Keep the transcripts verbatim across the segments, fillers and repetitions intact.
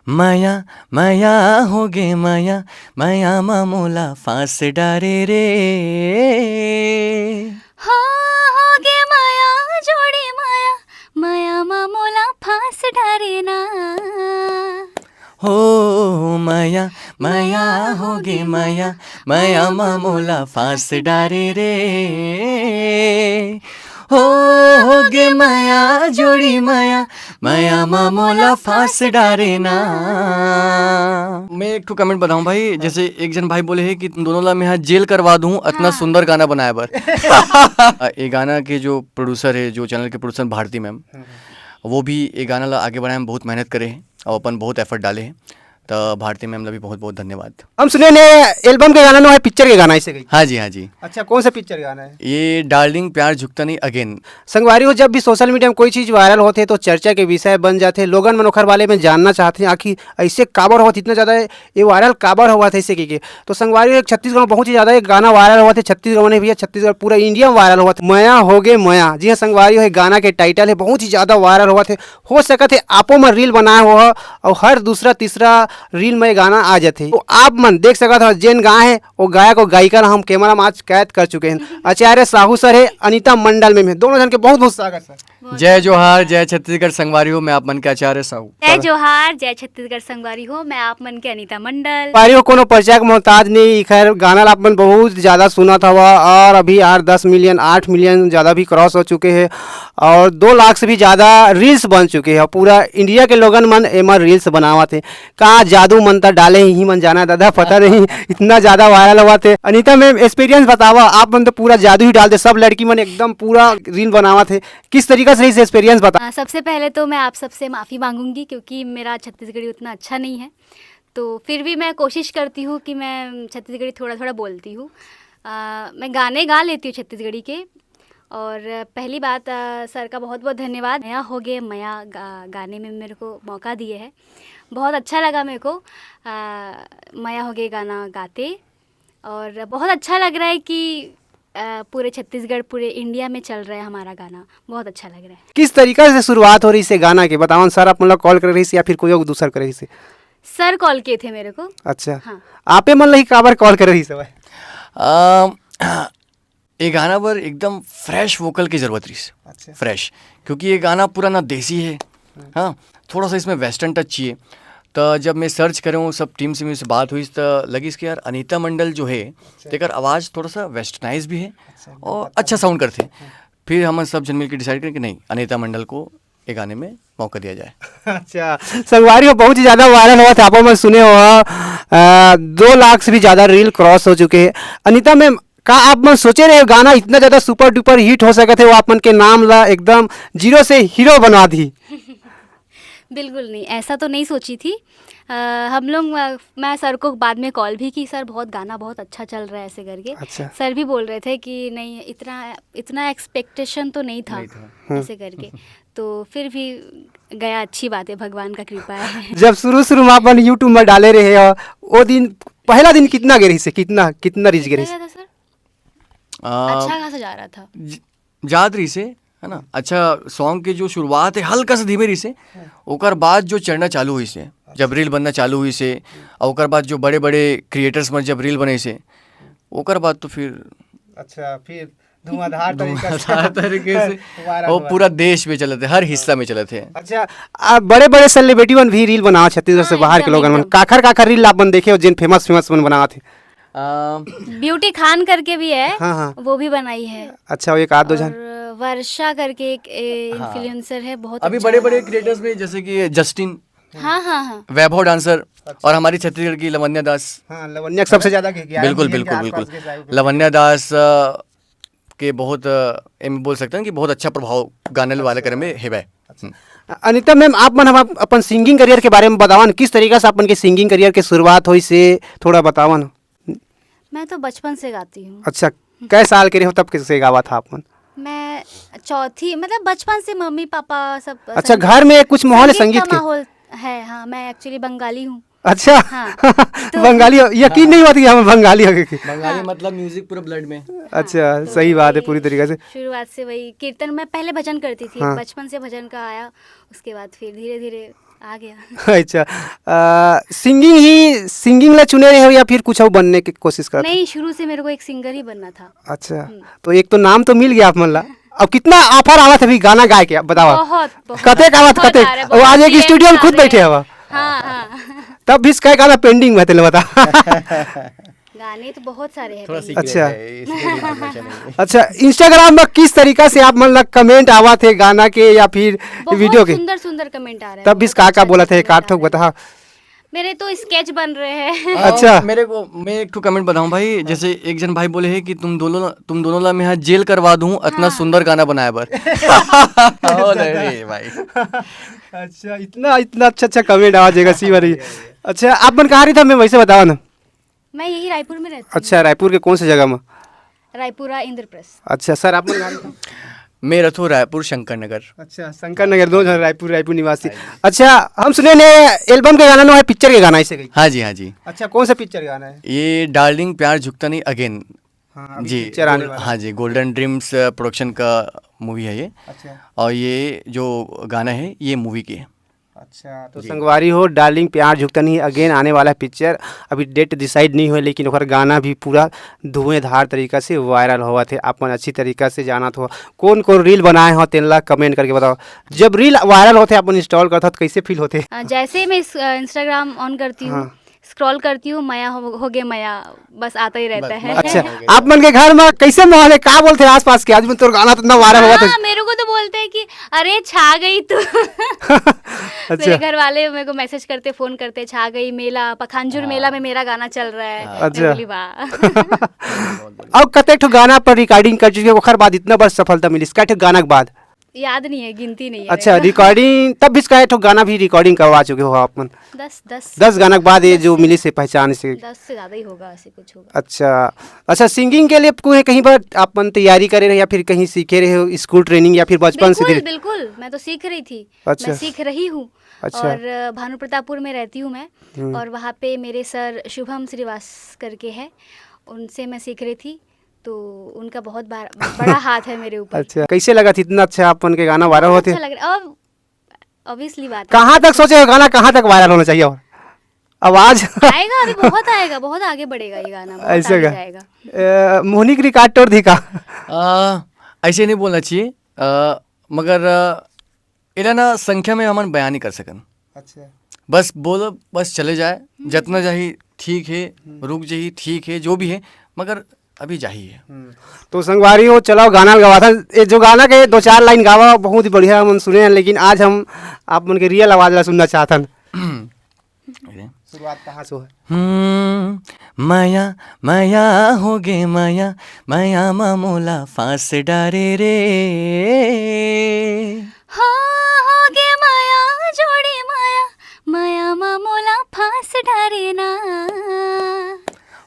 मया, मया होगे मया, मया म मोला फांस डारे रे। हो, होगे मया, जोड़ी मया, मया म मोला फांस डारे ना। हो मया, मया होगे मया, मया म मोला फांस डारे रे। हो, होगे मया, जोड़ी मया, मया म मोला फांस डारे ना। मैं एक ठो कमेंट बताऊं भाई, जैसे एक जन भाई बोले है कि तुम दोनों ला मैं यहाँ जेल करवा दूं, अतना हाँ। सुंदर गाना बनाए बर। अ, ये गाना के जो प्रोड्यूसर है, जो चैनल के प्रोड्यूसर भारती मैम, हाँ, हाँ। वो भी ये गाना ला आगे बढ़ाए में बहुत मेहनत करे हैं और अपन बहुत एफर्ट डाले हैं। तो भारती मैम ला भी बहुत बहुत धन्यवाद। हम सुने ने एल्बम के गाना नो है, पिक्चर के गाना ऐसे कही। हाँ जी, हाँ जी। अच्छा, कौन सा पिक्चर गाना है? ये डार्लिंग प्यार झुकता नहीं अगेन। संगवारी हो, जब भी सोशल मीडिया में कोई चीज वायरल होथे तो चर्चा के विषय बन जाथे, लोगन मन ओखर बारे में जानना चाहथे आखिर ऐसे काबर होवत इतना ज्यादा ये वायरल काबर होवत है ऐसे कहिके। तो संगवारी हो, एक छत्तीसगढ़ में बहुत ही ज्यादा एक गाना वायरल होवत है, छत्तीसगढ़ में नहीं भैया, छत्तीसगढ़ पूरा इंडिया में वायरल होवत है, मया होगे मया। जी हाँ संगवारी हो, ये गाना के टाइटल है, बहुत ही ज्यादा वायरल होवत है। हो सकत है आपो मन रील बनाए हो और हर दूसरा तीसरा रील में ये गाना आ जाथे। तो आप मन देख सकत हो जेन गाए है वो गायक और गायिका ला हम कैमरा में आज कैद कर चुके हैं। आचार्य साहू सर है, अनीता मंडल मैम है, दोनों जन के बहुत बहुत स्वागत सर। बहुत जय बहुत जोहार, धन्यवाद। जय छत्तीसगढ़ संगवारी हो, मैं आप मन के आचार्य साहू। जय जोहार, जय छत्तीसगढ़ संगवारी हो, मैं आप मन के अनीता मंडल। संगवारी हो, कोनो परिचय के मोहताज नहीं, खैर गाना ला आप मन बहुत ज्यादा सुनत हवा और अभी आठ दस मिलियन, आठ मिलियन ज्यादा भी क्रॉस हो चुके हैं और दो लाख से भी ज्यादा रील्स बन चुके हैं। पूरा इंडिया के लोगन मन एमा रील्स बनावत है। का जादू मंत्र डाले ही मन जाना दादा, पता नहीं इतना ज्यादा वायरल हुआ थे। अनीता मैम, एक्सपीरियंस बतावा, आप मन तो पूरा जादू ही डाल दे, सब लड़की मन एकदम पूरा रील बनावत है, किस तरीका से रही एक्सपीरियंस बता। हाँ, सबसे पहले तो मैं आप सबसे माफ़ी मांगूंगी क्योंकि मेरा छत्तीसगढ़ी उतना अच्छा नहीं है, तो फिर भी मैं कोशिश करती हूँ कि मैं छत्तीसगढ़ी थोड़ा थोड़ा बोलती हूँ। अ, मैं गाने गा लेती हूँ छत्तीसगढ़ी के। और पहली बात, अ, सर का बहुत बहुत धन्यवाद, मया होगे मया गा-, गाने में मेरे को मौका दिए है। बहुत अच्छा लगा मेरे को, अ, मया होगे गाना गाते। और बहुत अच्छा लग रहा है कि, अ, पूरे छत्तीसगढ़, पूरे इंडिया में चल रहा है हमारा गाना। बहुत अच्छा लग रहा है। किस तरीका से शुरुआत हो रही से गाना के, बतावन सर आप मतलब कॉल कर रही से या फिर कोई और दूसर कर रही से? सर कॉल किए थे मेरे को। अच्छा। हाँ। आपे मन लही काबर कॉल कर रही से भाई? अम, ये गाना बर एकदम फ्रेश वोकल की जरूरत रही से। अच्छा। फ्रेश, क्योंकि ये गाना पूरा ना देसी है। हाँ, थोड़ा सा इसमें वेस्टर्न टच चाहिए। तो जब मैं सर्च करूँ, सब टीम से मेरे से बात हुई, तो लगी इसके यार अनीता मंडल जो है, अच्छा। तेकर आवाज़ थोड़ा सा वेस्टर्नाइज भी है अच्छा, एकदम और पतला अच्छा है। साउंड करते हैं। हाँ। फिर हम सब जन मिलकर डिसाइड करें कि नहीं, अनीता मंडल को ये गाने में मौका दिया जाए। अच्छा, संगवारी हो, बहुत ही ज्यादा वायरल हुआ था, आप मन सुने हो, अ, दो लाख से भी ज्यादा रील क्रॉस हो चुके हैं। अनीता मैम, का आप मन सोचे रहे गाना इतना ज्यादा सुपर डुपर हिट हो सकत है, वो आप मन के नाम ला एकदम जीरो से हीरो बनवा दी? बिल्कुल नहीं, ऐसा तो नहीं सोची थी। अ, हम लोग, अ, मैं सर को बाद में कॉल भी की, "सर, बहुत गाना बहुत अच्छा चल रहा है," ऐसे करके। अच्छा। सर भी बोल रहे थे कि, "नहीं, इतना, इतना एक्सपेक्टेशन तो नहीं था," नहीं था। हम्म। ऐसे करके। तो फिर भी गया, अच्छी बात है, भगवान का कृपा है। जब शुरू शुरू में अपन YouTube में डाले रहे हो, वो दिन, पहला दिन कितना गे रही से, कितना, कितना रीच गे रही से? कितना गया था, सर? आ, अच्छा खासा जा रहा था। ज-, जात रही से, है ना? अच्छा, सॉन्ग के जो शुरुआत है, हल्का सा धीमे रही से, हाँ। ओकर बाद जो चढ़ना चालू हुई से, जब रील बनना चालू हुई से, और ओकर बाद जो बड़े-बड़े क्रिएटर्स मन जब रील बने से, ओकर बाद तो फिर अच्छा, फिर धुआंधार तरीका से धुआंधार तरीके से वायरल वो हुआ। पूरा देश में चलत है, हर हिस्सा में चलत है। अच्छा, आ, बड़े-बड़े सेलिब्रिटी मन भी रील बनावत छत्तीसगढ़ से हाँ, बाहर के एकदम, लोगन मन। एकदम। काखर, काखर रील आप मन देखे हो, जिन फेमस, फेमस मन बनावत है? आ, ब्यूटी खान करके भी है, हाँ, हाँ। वो भी बनाई है। अच्छा, वो एक आध दो झन। और वर्षा करके एक, ए, हाँ। इन्फ्लुएंसर है, बहुत अभी अच्छा बड़े-बड़े बनाती है। क्रिएटर्स में जैसे कि जस्टिन, हाँ, हाँ, हाँ। वैभव डांसर अच्छा। और हमारी छत्तीसगढ़ की लवन्या दास। हाँ, लवन्या सबसे ज्यादा के, के बिल्कुल, आर एन के बिल्कुल, आसपास बिल्कुल। के सारे लवन्या दास, अ, के बहुत, अ, एम बोल सकते हैं कि बहुत अच्छा प्रभाव गाने वाले अच्छा। करे में हेबे। अच्छा। हम्म। अनिता मैम, आप मन हम अपन सिंगिंग करियर के बारे में बतावन, किस तरीका से अपन के सिंगिंग करियर के शुरुआत होई से थोड़ा बतावन। मैं तो बचपन से गाती हूँ। अच्छा, हम्म। कै साल के रहे हो तब से गावा था आप मन? मैं चौथी, मतलब बचपन से मम्मी पापा सब अच्छा, संगीत, घर में कुछ माहौल है संगीत संगीत का के? माहौल है, हाँ, मैं एक्चुअली बंगाली हूँ। अच्छा। हाँ, तो बंगाली हो, यकीन नहीं हुआ था कि हम बंगाली हो गए। बंगाली हाँ। मतलब म्यूजिक पूरा ब्लड में। अच्छा, हाँ, तो सही बात है वही पूरी तरीके से। शुरुआत से वही कीर्तन, मैं पहले भजन करती थी, हाँ। बचपन से भजन का आया, उसके बाद फिर धीरे-धीरे आ गया। अच्छा, सिंगिंग ही सिंगिंग ला चुने रहे हो या फिर कुछ और बनने की कोशिश करत हो? नहीं, शुरू से मेरे को एक सिंगर ही बनना था। अच्छा, तो एक तो नाम तो मिल गया आप मन ला, अब कितना ऑफर आवत है अभी गाना गाए के, आप बतावा। बहुत बहुत कतेक आवत, बहुत कतेक? आ रहा है, वो आज बहुत एक स्टूडियो में आ खुद रहा है। बैठे हवा, हाँ हाँ। तब भी कई गाना पेंडिंग में, तेला बता। गाने तो बहुत सारे हैं थोड़ा कहीं। सीख अच्छा। रहे हैं, इसलिए भी बोलना चाहिए। अच्छा, इंस्टाग्राम में किस तरीका से आप मन ला कमेंट आवत है गाना के या फिर बहुत वीडियो के? सुंदर सुंदर कमेंट आ रहे हैं। तब भी बहुत का का अच्छा बोलत है, कमेंट आ काट ठोक रहा है। बता। मेरे तो स्केच बन रहे हैं। अच्छा। आ, मेरे को मैं एक ठो कमेंट बताऊं भाई, जैसे एक जन भाई बोले हैं कि तुम दोनों तुम दोनों ला मैं यहाँ जेल करवा दूं, इतना हाँ। सुंदर गाना बनाए बर। ओ, नहीं, नहीं, भाई। अच्छा, इतना इतना अच्छा अच्छा कमेंट आवाज है सी वाली। अच्छा, आप मन कहाँ रही था, मैं वैसे बतावा ना। मैं यही रायपुर में रहती हूँ। अच्छा, रायपुर के कौन सी जगह में? रायपुरा इंद्रप्रस्थ। अच्छा सर, आप मन कहाँ रही था? मैं रथो रायपुर शंकर नगर। अच्छा, शंकर नगर, दो जन रायपुर रायपुर निवासी। अच्छा, हम सुने ने एल्बम के गाना ना है, पिक्चर के गाना ऐसे गई। हाँ जी, हाँ जी। अच्छा, कौन सा पिक्चर गाना है? ये डार्लिंग प्यार झुकता नहीं अगेन। हाँ, अभी जी, पिक्चर आने गोल- वाला है। हाँ जी, गोल्डन ड्रीम्स प्रोडक्शन का मूवी है ये। अच्छा। और ये जो गाना है, ये मूवी के है। अच्छा, तो संगवारी हो, डार्लिंग प्यार झुकता नहीं अगेन आने वाला है पिक्चर। अभी डेट डिसाइड नहीं हुआ, लेकिन ओकर गाना भी पूरा धुएंधार तरीका से वायरल होवत है। अपन अच्छी तरीका से जानत हो, कौन कौन रील बनाए हो, तेन ला कमेंट करके बताओ। जब रील वायरल होते, अपन इंस्टॉल करत हो, तो कैसे फील होते? अ, जैसे ही मैं इंस्टाग्राम ऑन करती हूँ, हाँ। स्क्रॉल करती हूँ, मया हो, हो गे मया, बस आता ही रहता है। अच्छा, आप मन के घर में कैसे माहौल है, का बोलते हैं आसपास के? आज मैं तोर गाना तो इतना वायरल हुआ था। हाँ, मेरे को तो बोलते हैं कि अरे छा गई तू। अच्छा। मेरे घर वाले मेरे को मैसेज करते, फोन करते, छा गई मेला, पखानजूर मेला में मेरा गाना चल रहा है। अच्छा। मैं बोली, वाह। अब कते ठो गाना पर रिकॉर्डिंग कर चुके हो, ओकर बाद इतना बड़ सफलता मिली, कई ठो गाना के बाद? याद नहीं है, गिनती नहीं है अच्छा, मेरे को। रिकॉर्डिंग तब भी कई ठो गाना भी रिकॉर्डिंग करवा चुके हो आप मन। दस दस दस गाना के बाद ये दस जो से- मिली से पहचान से। दस से ज्यादा ही होगा, ऐसे कुछ होगा। अच्छा, अच्छा, सिंगिंग के लिए कोई कहीं पर आप मन तैयारी करे रहे या फिर कहीं सीखे रहे हो, स्कूल ट्रेनिंग या फिर बचपन से बिल्कुल धीरे? बिल्कुल, मैं तो सीख रही थी। अच्छा। मैं सीख रही हूँ। अच्छा। और अ, भानु प्रतापपुर में रहती हूँ मैं। हम्म। और वहाँ पे मेरे सर शुभम श्रीवास करके है, उनसे मैं सीख रही थी। तो उनका बहुत बार, बड़ा हाथ है मेरे ऊपर। अच्छा, कैसे लगा था इतना अच्छा आप मन के गाना वायरल बहुत होते? अच्छा लग रहा है। अब ऑब्वियसली बात है। कहाँ तक सोचे हो गाना कहाँ तक वायरल होना चाहिए? और आवाज आएगा, अभी बहुत आएगा, बहुत आगे बढ़ेगा ये गाना, बहुत ऐसे आगे का? जाएगा। ए, मोहनी के रिकॉर्ड तोड़ दी का? आ, ऐसे नहीं बोलना चाहिए, आ, मगर आ, एला ना संख्या में हमन बयान नहीं कर सकन। अच्छा। बस बोल, बस चले जाए, जितना जाही ठीक है, रुक जाही ठीक है, जो भी है, मगर अभी जाही है। तो संगवारी हो, चलाओ गाना गवा था। ये जो गाना के दो चार लाइन गावा, बहुत ही बढ़िया हमन सुने हैं, लेकिन आज हम आप मन के रियल आवाज ला सुनना चाहतन। अरे। शुरुआत कहाँ से है? हम्म, मया मया हो गे मया, मया मा मोला फांस डारे रे। हो, हो गे मया जोड़ी मया, मया मा मोला फांस डारे ना।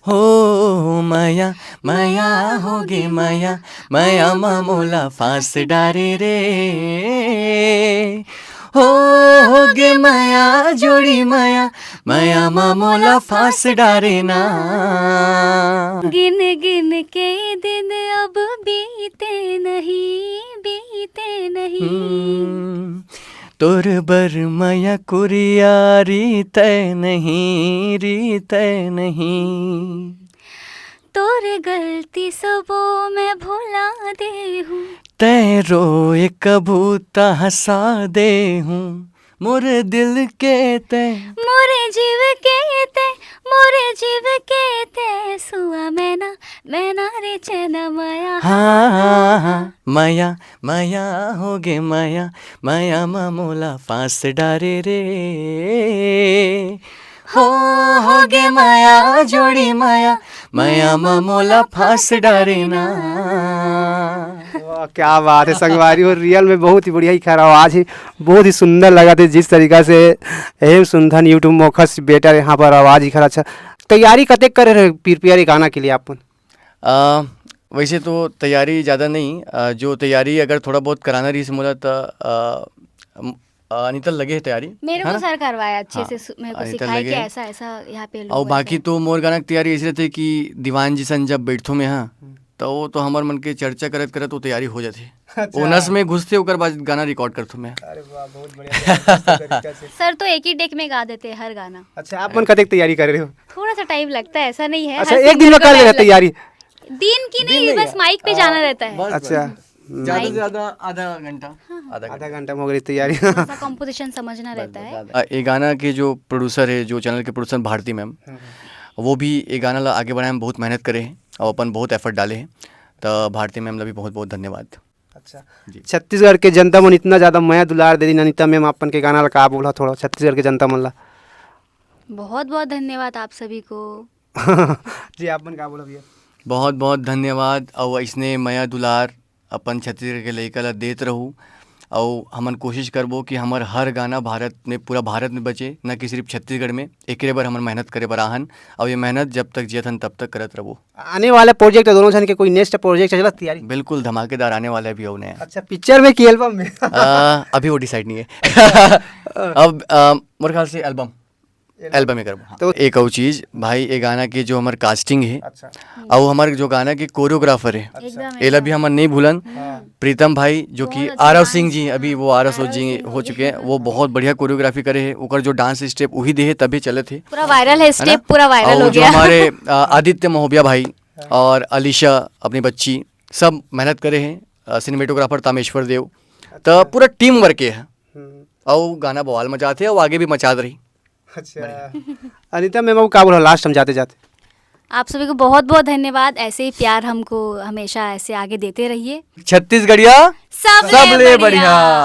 हो मया मया हो गे मया, मया मा मोला फांस डारे रे। हो हो गे मया जोड़ी मया, मया मा मोला फांस डारे ना। गिन गिन के दिन अब बीते नहीं, बीते नहीं। हम्म, तोर बर मया कुरिया रीत नहीं, रीत नहीं। तोर गलती सबो मैं भुला दे हूँ। तै रोए कभू त हंसा दे हूँ, मोर दिल के तै। मोरे जीव के ते, मोरे जीव के ते, सुआ मैना, मैना रे चैना मया। हाँ, हाँ, हाँ, मया मया हो गे मया, मया मा मोला फांस डारे रे। हो हो गे मया जोड़ी मया, मया मा मोला फांस डारे ना। वाह, क्या बात है संगवारी, और रियल में बहुत ही बढ़िया ही खैर आवाज है, बहुत ही सुंदर लगा थे जिस तरीका से हेम सुंधन YouTube मोखस बेटा यहाँ पर आवाज ही खैर। अच्छा, तैयारी कतेक करे रहे पीर पियारी गाना के लिए आप? आ, वैसे तो तैयारी ज़्यादा नहीं, आ, जो तैयारी अगर थोड़ा बहुत कराना रही से मोला त, आ, म- आ, अनिता लगे है तैयारी, मेरे है को ना? सर करवाया अच्छे हाँ, से सु- मेरे को अनिता सिखाया कि लगे है। ऐसा ऐसा यहाँ पे और लोग बाकी हैं। तो मोर गाना की तैयारी ऐसी रहती है कि दीवान जी सन जब बैठो में हाँ, तो वो तो हमर मन के चर्चा करत करत वो तैयारी हो जाथे। अच्छा। वो नस में घुसथे, ओकर बाद गाना रिकॉर्ड करथो मैं। अरे वाह, बहुत बढ़िया, बहुत मस्त तरीका से। सर तो एक ही टेक में गा देते हैं हर गाना। अच्छा, आप मन कतेक तैयारी कर रहे हो? थोड़ा सा टाइम लगता है, ऐसा नहीं है, अच्छा, हर एक दिन में कर लेना तैयारी? दिन की नहीं, बस माइक पे जाना रहता है। अच्छा। ज़्यादा से ज़्यादा आधा घंटा। हाँ, हाँ। आधा घंटा में हो गई तैयारी। थोड़ा सा कॉम्पोजिशन समझना रहता है। ये गाना के जो प्रोड्यूसर है, जो चैनल के प्रोड्यूसर भारती मैम, वो भी ये गाना ला आगे बढ़ाए में बहुत मेहनत करे हैं और अपन बहुत एफर्ट डाले हैं। तो भारती मैम ला भी बहुत बहुत धन्यवाद। अच्छा। जी। छत्तीसगढ़ के जनता मन इतना ज़्यादा मया दुलार दे दिन, अनिता मैम अपन के गाना ला का बोला, थोड़ा छत्तीसगढ़ के जनता मन ला। बहुत बहुत धन्यवाद आप सभी को। जी, आप मन का बोला भैया? बहुत बहुत धन्यवाद। और इसने मया दुलार अपन छत्तीसगढ़ के लइका ला देत रहू। और हमन कोशिश करबो कि हमर हर गाना भारत में, पूरा भारत में बचे, न कि सिर्फ छत्तीसगढ़ में। एकरे बर हमन मेहनत करे बर आहन, और ये मेहनत जब तक जियत हन तब तक करत रहबो। आने वाला प्रोजेक्ट दोनों जन के कोई नेक्स्ट प्रोजेक्ट चलत तैयारी? बिल्कुल धमाकेदार आने वाला है अभी और नया। अच्छा, पिक्चर में कि एल्बम में? आ, अभी वो डिसाइड नहीं है। अब आ, मोर ख्याल से एल्बम। एल्बम ही करबो। हाँ। तो एक और चीज भाई, ये गाना के जो हमर कास्टिंग है, अच्छा। और हमर जो गाना के कोरियोग्राफर है, अच्छा। एकदम, एला भी एकदम। हमन नहीं भूलन। हाँ। प्रीतम भाई जो कि बहुत अच्छा आरव डांस। सिंह जी, अभी वो आरव आरव जी सिंह हो हो चुके हैं, गए। वो बहुत बढ़िया कोरियोग्राफी करे हैं। ओकर जो डांस स्टेप वही दे है तभी चलत है। पूरा वायरल है, है ना? स्टेप पूरा वायरल और हो जो गया। हमारे आ, आदित्य महोबिया भाई हाँ। और अलीशा अपनी बच्ची सब मेहनत करे हैं। सिनेमेटोग्राफर तामेश्वर देव, तो अच्छा। पूरा टीम वर्क है। हम्म। और गाना बवाल मचाते हैं, वो आगे भी मचात रही। अच्छा। अनिता मैम, वो का बोला लास्ट हम जाते जाते? आप सभी को बहुत बहुत धन्यवाद, ऐसे ही प्यार हमको हमेशा ऐसे आगे देते रहिए। छत्तीसगढ़िया सबले सबले बढ़िया। बढ़िया।